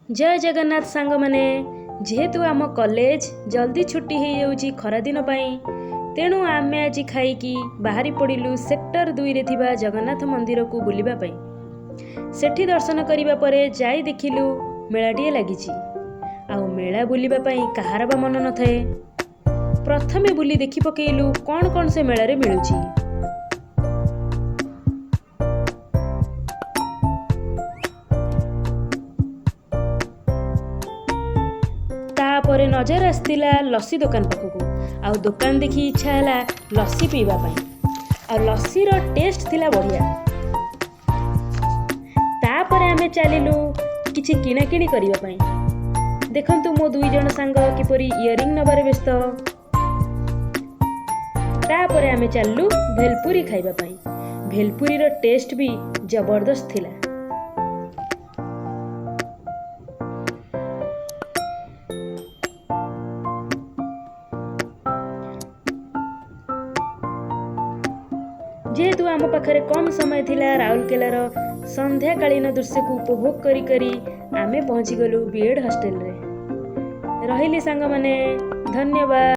ଜୟ ଜଗନ୍ନାଥ ସାଙ୍ଗମାନେ। ଯେହେତୁ ଆମ କଲେଜ ଜଲ୍ଦି ଛୁଟି ହେଇଯାଉଛି ଖରାଦିନ ପାଇଁ, ତେଣୁ ଆମେ ଆଜି ଖାଇକି ବାହାରି ପଡ଼ିଲୁ ସେକ୍ଟର 2ରେ ଥିବା ଜଗନ୍ନାଥ ମନ୍ଦିରକୁ ବୁଲିବା ପାଇଁ। ସେଠି ଦର୍ଶନ କରିବା ପରେ ଯାଇ ଦେଖିଲୁ ମେଳାଟିଏ ଲାଗିଛି। ଆଉ ମେଳା ବୁଲିବା ପାଇଁ କାହାର ବା ମନ ନଥାଏ? ପ୍ରଥମେ ବୁଲି ଦେଖି ପକେଇଲୁ କ'ଣ କ'ଣ ସେ ମେଳାରେ ମିଳୁଛି। ତାପରେ ନଜର ଆସିଥିଲା ଲସି ଦୋକାନ ପାଖକୁ। ଆଉ ଦୋକାନ ଦେଖି ଇଚ୍ଛା ହେଲା ଲସି ପିଇବା ପାଇଁ। ଆଉ ଲସିର ଟେଷ୍ଟ ଥିଲା ବଢ଼ିଆ। ତାପରେ ଆମେ ଚାଲିଲୁ କିଛି କିଣାକିଣି କରିବା ପାଇଁ। ଦେଖନ୍ତୁ, ମୋ ଦୁଇ ଜଣ ସାଙ୍ଗ କିପରି ଇୟରିଂ ନେବାରେ ବ୍ୟସ୍ତ। ତାପରେ ଆମେ ଚାଲିଲୁ ଭେଲପୁରୀ ଖାଇବା ପାଇଁ। ଭେଲପୁରୀର ଟେଷ୍ଟ ବି ଜବରଦସ୍ତ ଥିଲା। ଯେହେତୁ ଆମ ପାଖରେ କମ୍ ସମୟ ଥିଲା, ରାଉରକେଲାର ସନ୍ଧ୍ୟାକାଳୀନ ଦୃଶ୍ୟକୁ ଉପଭୋଗ କରି କରି ଆମେ ପହଞ୍ଚିଗଲୁ ବି ଏଡ଼୍ ହଷ୍ଟେଲରେ। ରହିଲି ସାଙ୍ଗମାନେ, ଧନ୍ୟବାଦ।